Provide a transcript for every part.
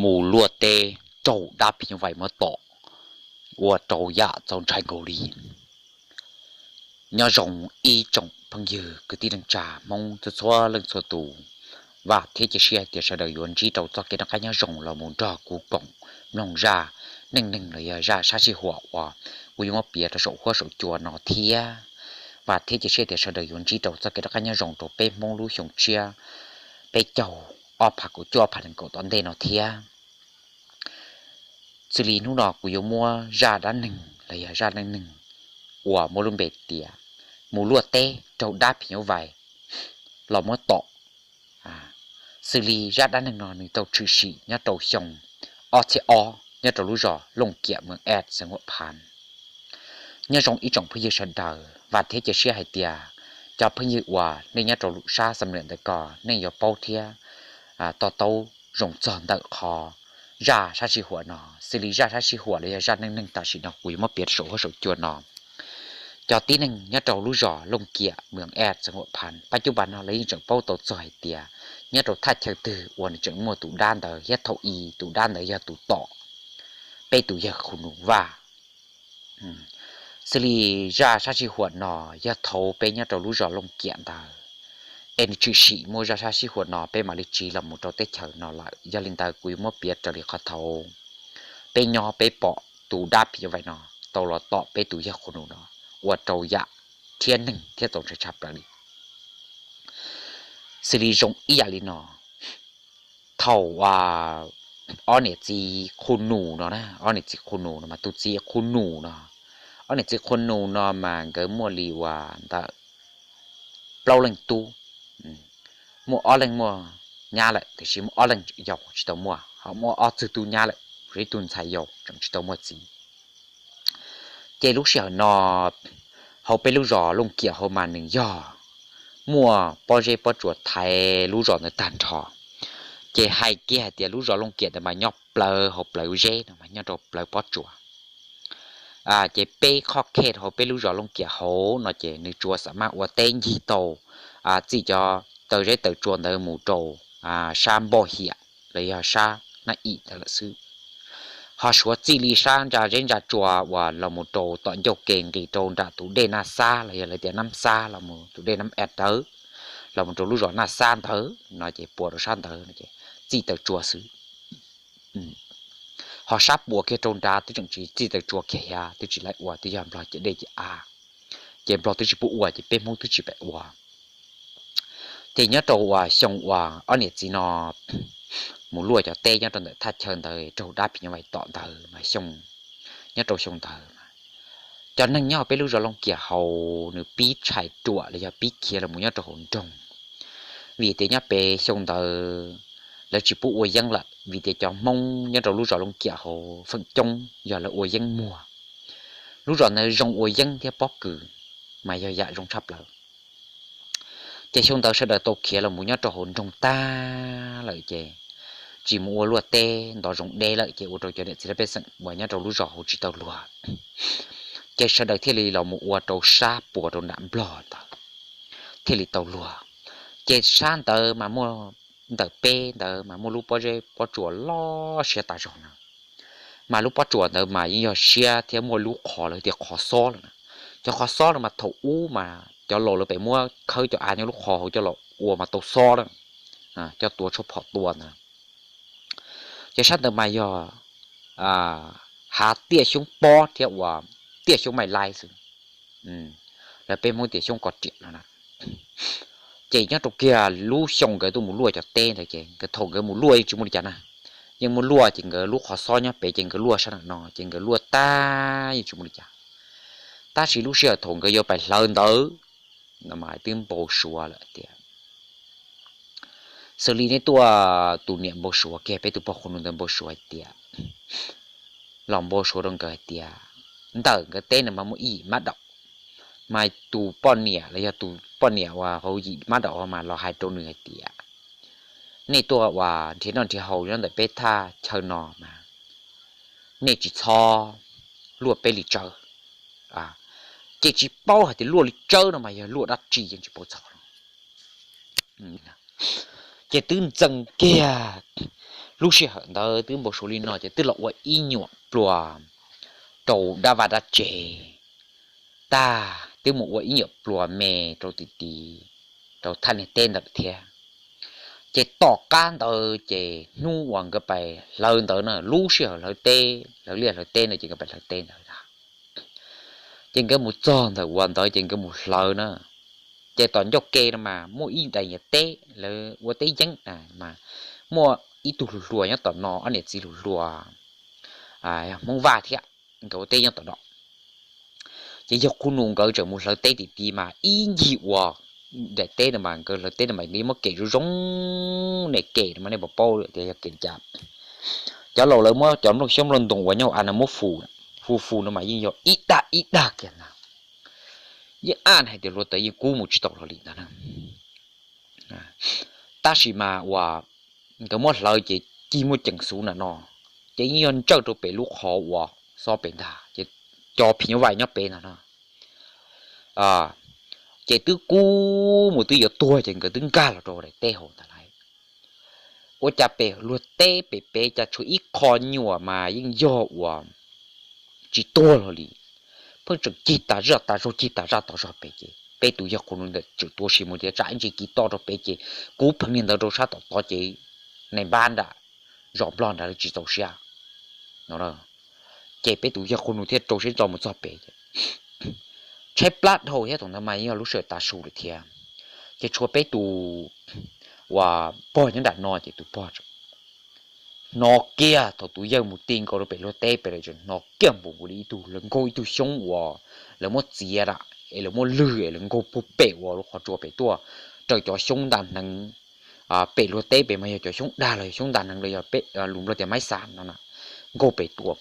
Mus luaj teb raug dab phim nyuj vais muab tom, ua rau yam txaus ntshai nkaus li. Nyob zoo ib tsoom phooj ywg kwv tij neej tsa Hmoob txhua txhua leej txhua tus. Vam thiab cia siab hais tias sawv daws yuav ntsib rau txoj kev noj qab nyob zoo los mus nrog kuv koom mloog zaj neej neeg los yog zaj sab sij huam uas kuv yuav muab piav rau saum huab saum cua no thiab. Vam thiab cia siab tias sawv daws yuav ntsib rau txoj kev noj qab nyob zoo rau peb Hmoob lub xyoo tshiab peb caug ob phav kaum cuaj ob phav nees nkaum tom ntej no thiab. Xws li hnub no kuv yuav muab zaj dab neeg los yog zaj neej neeg uas muaj lub npe tias mus luaj teb raug dab phim nyuj vais los muab tom. Xws li zaj dab neeg no nws tau tshwm sim nyob rau xyoo ob txhiab ob nyob rau lub zos Looj Kiam, moos Ej, xeev Huam Phan. Nyob zoo ib tsoom phooj ywg sawv daws, vam thiab cia siab hais tias cov phooj ywg uas nej nyob rau sab Xam Nuam ntawm ko nej yuav paub thiab to taub zoo txog ntawm qhov zaj sab sij huam no. Xws li zaj sab sij huam los yog zaj neej neeg tam sim no kuv yuav muab piav rau saum huab saum cua no, cov tib neeg nyob rau lub zos Looj Kiam, moos Ej, xeev Huam Phan, pab cub pas no lawv yeej tseem paub tau txog hais tias nyob rau thaj chaw twg uas nws tseem muaj tus dab ntawd thiab thaum i tus dab ntawd yog tus tom peb tus yawg Khu Nus Vaj. Xws li zaj sab sij huam no yog thaum peb nyob rau lub zos Looj Kiam ntawd, es nws tshwm sim muaj zaj sab sij huam no peb mam li tsiv los mus rau teb chaws no lawm. Yog li ntawd kuv yuav muab piav raws li qhov thaum peb nyob peb pom tus dab phim nyuj vais no tau los tom peb tus yawg Khu Nus no, ua rau yam thiab neeg thiab txaus ntshai tshaj plaws li. Xws li zoo ib yam li no, thaum ob niam txiv Khu Nus no na, ob niam txiv Khu Nus no mas tus txiv Khu Nus no, ob niam txiv Khu Nus no mas nkawd muaj li uas ntawm plaub leej tub, muaj ob leeg muaj nyab lawm tiam sis muaj ob leeg yau tsis tau muaj, ho muaj ob tug tub nyab lawm, ib tug ntxhais yau tseem tsis tau muaj txiv. Ces lub sij hawm no hauv peb lub zos Looj Kiam hauv mas nws yog muaj pob zeb pob tsuas thaiv lub zos ntawd tag nrho. Ces hais kiag hais tias lub zos Looj Kiam ntawd mas nyob plawv hauv plawv zeb no mas nyob rau plawv pob tsuas. Ces peb qhov khej hauv peb lub zos Looj Kiam hauv no ces nws tsuas xam maj ua teb ncig tau txij cov taw zeb taw tsua ntawd mus rau sab Npoj Hiam los yog sab Nab Im ntawd lawm xwb. Ho suav txij li sab ntsa zeb ntsa tsua uas los mus rau tom ncauj ke nqis rau nram tus dej Naj Xab los yog lawv tias Nab Xab los mus tus dej Nab Ej ntawd, los mus rau lub zos Naj Xab ntawd no ces puas rau sab ntawd no ces txij taw tsua xwb. Ho sab puas kiag rau nrad twb tseem tsis txij taw tsua kiag thiab, twb tsis laib ua, twb yog Nplog ciam dej ciam av, ces Nplog twb tsis pub ua ces peb Hmoob twb tsis pab ua. Ces nyob rau uas xyoo uas ob niam txiv no mus luaj cov teb nyob rau ntawm thaj chaw ntawd raug dab phim nyuj vais tom ntawd mas xyoo, nyob rau xyoo ntawd mas cov neeg nyob peb lub zos Looj Kiam hauv nws pib tshais ruam los yog pib khiav los mus nyob rau hauv nroog. Vim tias nyob pem xyoo ntawd lawv tsis pub ua yeeb lawm vim tias cov Hmoob nyob rau lub zos Looj Kiam hauv feem coob yog lawv ua yeeb muag. Lub zos ntawd zoo ua yeeb thiab pob kws mas yog yam zoo tshaj plaws. Ces xyoo ntawd sawv daws tau khiav los mus nyob rau hauv nroog tag lawm ces tsis mus ua luaj teb ntov zoov deb lawm ces ua rau cov niam txiv pej xeem uas nyob rau lub zos hauv tsis tau luag. Ces sawv daws thiaj li los mus ua rau sab puas rau nram Nplog ntawd thiaj li tau luag. Ces sab ntawd mas muaj, ntawm peb ntawd mas muaj lub pob zeb pob tsuas loj siab tas zog na. Mas lub pob tsuas ntawd mas yeej yog siab thiab muaj lub qhov lawv tias qhov xob lawm na. Cov qhov xob no mas thaum ub mas cov laus lawv pem muab khawb cov av nyob lub qhov hauv coj los ua mas tau xob lawm, coj tua tshuaj phom tua ntawd. Ces sab ntawd mas yog hav tiaj xyoob pob thiab uas tiaj xyoob maij laib xwb, lawv peb Hmoob tias xyoob ko riam no na. Ces nyob rau kiag lub xyoo nkawd tuaj mus luaj cov teb ntawd ces nkawd thaum nkawd mus luaj yeej tsis muaj li cas na. Yeej muaj luaj ces nkawd lub qhov xob nyob pem ces nkawd luaj sab nram no ces nkawd luaj tag yeej tsis muaj li cas. Tab sis lub sij hawm thaum nkawd yuav pais hlawv ntawd no mas twb npau suav lawm tias, xws li nej tuaj tus niam npau suav kiag peb tus pog Khu Nus ntawd npau suav hais tias, los npau suav rau nkawd hais tias ntawm nkawd teb no mas muaj ib yim mab daum, mas tus poj niam los yog tus poj niam uas hauv yim mab daum mas los hais rau nws hais tias, nej tuaj uas nrhiav noj nrhiav haus nyob ntawm peb thaj chaw no mas nej tsis txhob luaj peb li tsawb, ces tsis paub hais tias luaj li tsawb no mas yog luaj dab tsi yeej tsis paub txog. Ces twb ntxeev kiag lub sij hawm ntawd twb npau suav li no ces twb los ua ib nyuam pluas rau dab vaj dab tsev tag, twb mus ua ib nyuam pluas me rau tim tid, rau thaj niag teb ntawd thiab. Ces tom qab ntawd ces hnub uas nkawd pais hlawv ntawd na, lub sij hawm hlawv teb, hlawv liaj hlawv teb ntawd ces nkawd pais hlawv teb ntawd na. Ces nkawd mus txog ntawm uas ntawd ces nkawd mus hlawv na. Ces tom ncauj ke no mas muaj ib daim niag teb, lawv ua teb yeeb na mas muaj ib tug hluas hluas nyob tom no, ob niam txiv hluas hluas Hmoob Vaj thiab, nkawd ua teb nyob tom no. Ces yawg Qhu Nus nkawd tseem mus hlawv teb tim tid mas ib ncig ua daim teb no mas nkawd hlawv teb no mas nkawd muab kem zoo zoo, nej kem no mas nej puas paub tias yog kem li cas. Cov laus lawv muab cov nplooj xyoob nplooj ntoo uas nyob hauv av no muab fu, fu fu no mas yeej yog ib dag ib dag kiag ntag. Yeej ab hais tias hluav taws yeej kub mus tsis tau hlo li ntag na. Tab sis mas uas nkawd muab hlawv ces cig muaj ceem xuv na no, ces yeej yog ntsawj rau pem lub qhov uas xob pem ntag, ces cov phim nyuj vais nyob pem ntag no. Ces twb kub mus twb yuav tuag ces nkawd twb nkag los rau daim teb hauv ntag lauj. Ua cas pem luag teb pem pem cas tshuav ib qho nyuam mas yeej yog uas tsis tuag hlo li, pheej tseem cig tas zaj tas zog cig tas zaj tas zog pem ces peb tus yawg Qhu Nus ntawd tseem tuav sim mus tias tsam ib ntsis kiv toj rau pem ces kub pheev niag ntawd rau sab tom tod ces nais npab nram zos Nplog nrad lawv tsis txaus siab no. Ces peb tus yawg Qhu Nus thiaj rau siab ntso mus txog pem ces tshaib plab dhau thiab, thaum ntawd mas yeej yog lub sij hawm tav su lawm thiab. Ces tshuav peb tus uas pog nyob nram no ces tus pog hnov kiag thaum tus yawg mus ti nkaus rau pem luag teb pem lawm, hnov kiag npaum nkaus li ib tug lawv nkaug ib tug xyoob uas lawv muab txiav da es lawv muab lwg es lawv nkaug puag pem uas lub qhov tsua pem tuaj, raws cov xyoob nta hneev pem luag teb pem mas yog cov xyoob dag los yog xyoob nta hneev los yog peb lus Nplog tias maib xas no na, nkaug pem tuaj,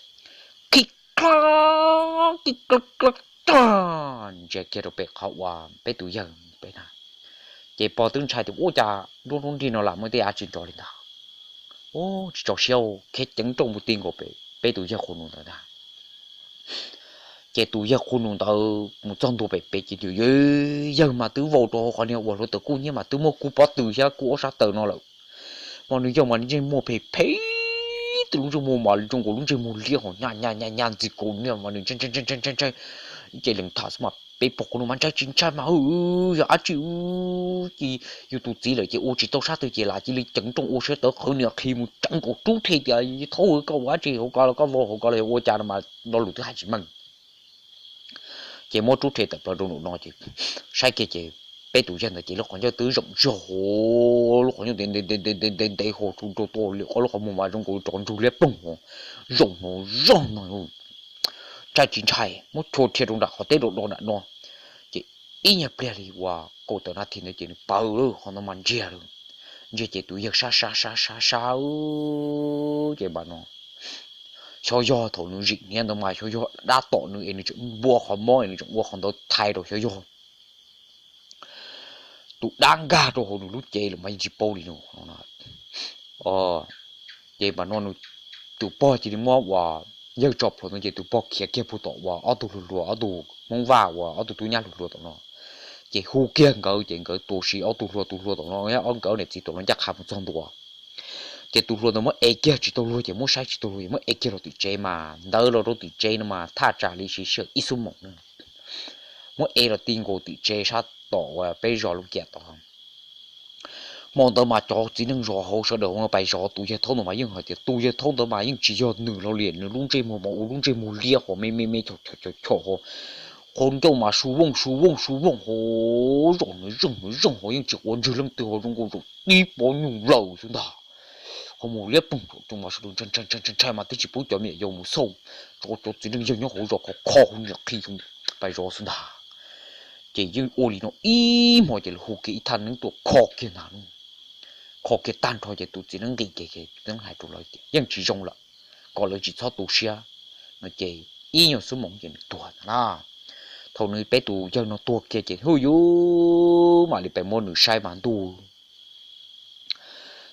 khib klo, khib klo klo, ntsia kiag rau pem qhov uas peb tus yawg pem na. Ces pog twb ntshai tias ua cas nruab nruab nrig no lam muaj tej av tsis nrov li ntag, tsis txaus siab, khiav ceev nrooj mus ti nkaus pem peb tus yawg Qhu Nus ntawd ntag. Ces tus yawg Qhu Nus ntawd mus txog ntua pem pem ces tus yawg mas twb vau rau hauv qhov niag uas hluav taws kub hnyiab mas twb muab kub pob tw thiab kub ob sab taw no lawm. Mas nws yog mas ntsej muag phem phem, tus lub ntsej muag mas zoo nkaus lub ntsej muag liab hos nyaj nyaj nyaj ntxi kaus niag mas nws ntshai ntshai ntshai ntshai ntshai. Ces lees tham xwb mas peb pog Qhu Nus mas ntshai tsis ntshai mas, yog dab tsi ces yus tus txiv lawm ces ua tsis tau sab twg ces lam cia li ceev nrooj ua siab tawv qhwv niam qhi mus tseev nkaus rub rhe tias thaub koj ua dab tsi hauv ko los koj vau hauv ko los yog ua cas no mas lo lus twb hais tsis meej. Ces muab rub rhe tawm plaws rau nraum no ces saib kiag ces peb tus yawg ntawd ces lub qhov ncauj twb zoom zog hauv, lub qhov ncauj ntev ntev ntev ntev hauv rau tua li qhov lub qhov muag mas zoo nkaus rov ntsug liab ploog hauv, zoom hauv zog no, ntshai tsis ntshai muab chua rhia rau nram qhov teb do do nram no. Ces ib nyuag pliag li uas kaum tawm nas this ntawd ces nws pawv lawm, qhov ntawd mas ntsiag lawm. Ntsiag ces tus yawg sab sab sab sab sab ces npam no xyov yog thaum nws zim hniav ntawd mas xyov yog dab tom nws es nws tseem npua qhov mob es nws tseem ua qhov ntawd thaiv rau xyov yog tus dab nkag rau hauv nws lub cev lawm mas yeej tsis paub li no. Ces npam no nws tus pog cia li muab uas yawg tso plhuav ntawd ces tus pog khiav kiag puag tom uas ob tug hluas hluas, ob tug Hmoob Vaj uas ob tug tub nyab hluas hluas tom no. Ces hu kiag nkawd ces nkawd tua si ob tug hluas, tus hluas tom no, ob nkawd niam txiv tom no ncaj qha mus txog ntua. Ces tus hluas ntawd muab ev kiag tsis tau luag ces muab saib tsis tau luag ces muab ev kiag los tim tsev mas ntawd los rau tim tsev no mas thaj tsam li sij hawm ib xuab moos na. Muab ev los ti nkaus tim tsev sab tom uas peb zos Looj Kiam tod. Hmo ntawd mas cov txiv neej zos hauv sawv daws hauv no pais zov tus yawg thaub ntawd mas yeej hais tias tus yawg thaub ntawd mas yeej tsis yog nws hlo li, nws lub ntsej muag mas ua lub ntsej muag liab hos me me me chom chom chom hos, qhov ncauj mas su vooj su vooj su vooj hos, zoj nws zooj nws zooj hos yeej tsis quav ntswg leej twg hos zoo nkaus zaum tib pob nyuj laws xwb ntag. Qhov muag liab ploog, tus mas sawv daws ntshai ntshai ntshai mas twb tsis pub cov me nyuam yaus mus xauj, tso cov txiv neej yawg nyob hauv zos kho kho hauv niam qhi pais zov xwb ntag. Ces yeej ua li no ib hmo ces lawv hu kiag ib thaj neeb tuaj kho kiag ntag. Kho kiag tag nrho ces tus txiv neeb nqis kiag, neeb hais rau lawv tias yeej tsis zoo lawm, kom lawv tsis txhob tu siab no ces ib nyuag xuab moos ces nws tuag ntag na. Thaum nws peb tus yawg no tuag kiag ces hu yus mam li pais muab nws saib mas ntuj,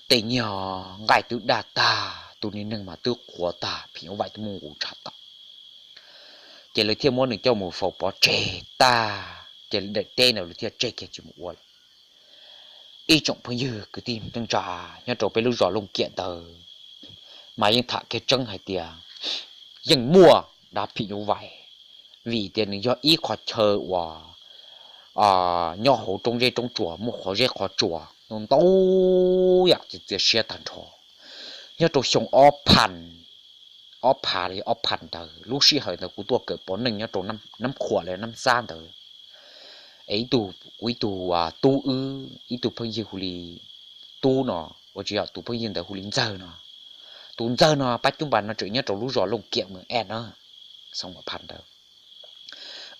tej nyuag nqaij twb daj tag, tus niag neeg mas twb qhuav tag, phim nyuj vais twb muaj nqus tshav tag. Ces lawv thiaj muab nws coj mus faus pov tseg tag ces daim teb ntawd lawv thiaj tseg kiag tsis mus ua lawm. Ib tsoom phooj ywg kwv tij neej tsa nyob rau peb lub zos Looj Kiam ntawd, Mas yeej tham kiag tseeb hais tias yeej muaj dab phim nyuj vais, vim tias nws yog ib qho chaw uas nyob hauv roob zeb roob tsuas muaj qhov zeb qhov tsuas ntau ntau yam txias siab tag nrho. Nyob rau xyoo ob pha, ob pha li ob pha ntawd, lub sij hawm ntawd kuv tuaj kawm pov neej nyob rau Nab Khuam los Nab Xab ntawd, es ib tug, kuv ib tug tub wb ib tug phooj ywg hu li Tub no, ua tsis yog tus phooj ywg ntawd hu li Ntxawg no. Tus Ntxawg no pab cub npas no tseem nyob rau lub zos Looj Kiam Mws Ej na. Xyoo ob pha ntawd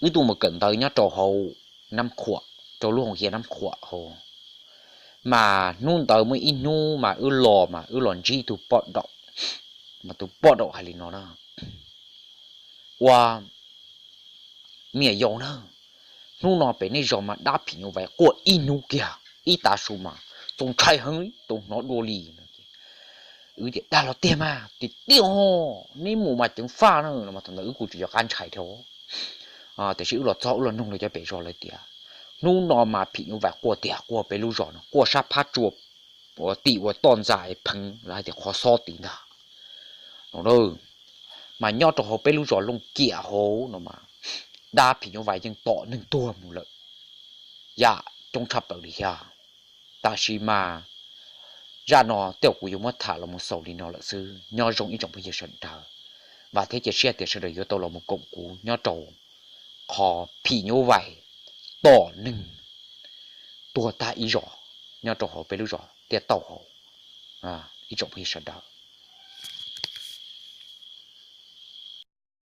wb tuaj mus kawm ntawv nyob rau hauv Nab Khuam, rau lub hoo hia Nab Khuam hauv. Mas hnub ntawd muaj ib hnub mas wb los mas wb los ntsib tus poj daum, mas tus poj daum hais li no na, ua me nyuam yau na, hnub no pem nej zos mas dab phim nyuj vais quaj ib hnub kiag, ib tav su mas txaus ntshai heev tau hnov dua li. Wb tias dag los tiag mas, tiag tiag os, neb mus mas ceev faj na no mas thaum ntawd wb kuj tsis nco qab ntshai thiab. Tiam sis wb los txog wb los noog lawv cov pem zos lawv tias hnub no mas phim nyuj vais quaj tiag, quaj peb lub zos no, quaj sab phab tsua tim ua toj ntxas pheev lawv hais tias qhov xob tid ntag no. Mas nyob rau hauv peb lub zos Looj Kiam hauv no mas dab phim nyuj vais yeej tom neeg tuag mus lawm yam coob tshaj plaws li thiab. Tab sis mas zaj no tej zaum kuv yuav muab tham los mus xaus li no lawm xwb. Nyob zoo ib tsoom phooj ywg sawv daws, vam thiab cia siab tias sawv daws yuav tau los mus koom kuv nyob rau qhov phim nyuj vais tom neeg tuag tag ib zos nyob rau hauv peb lub zos Tiaj Tauj hauv, ib tsoom phooj ywg sawv daws.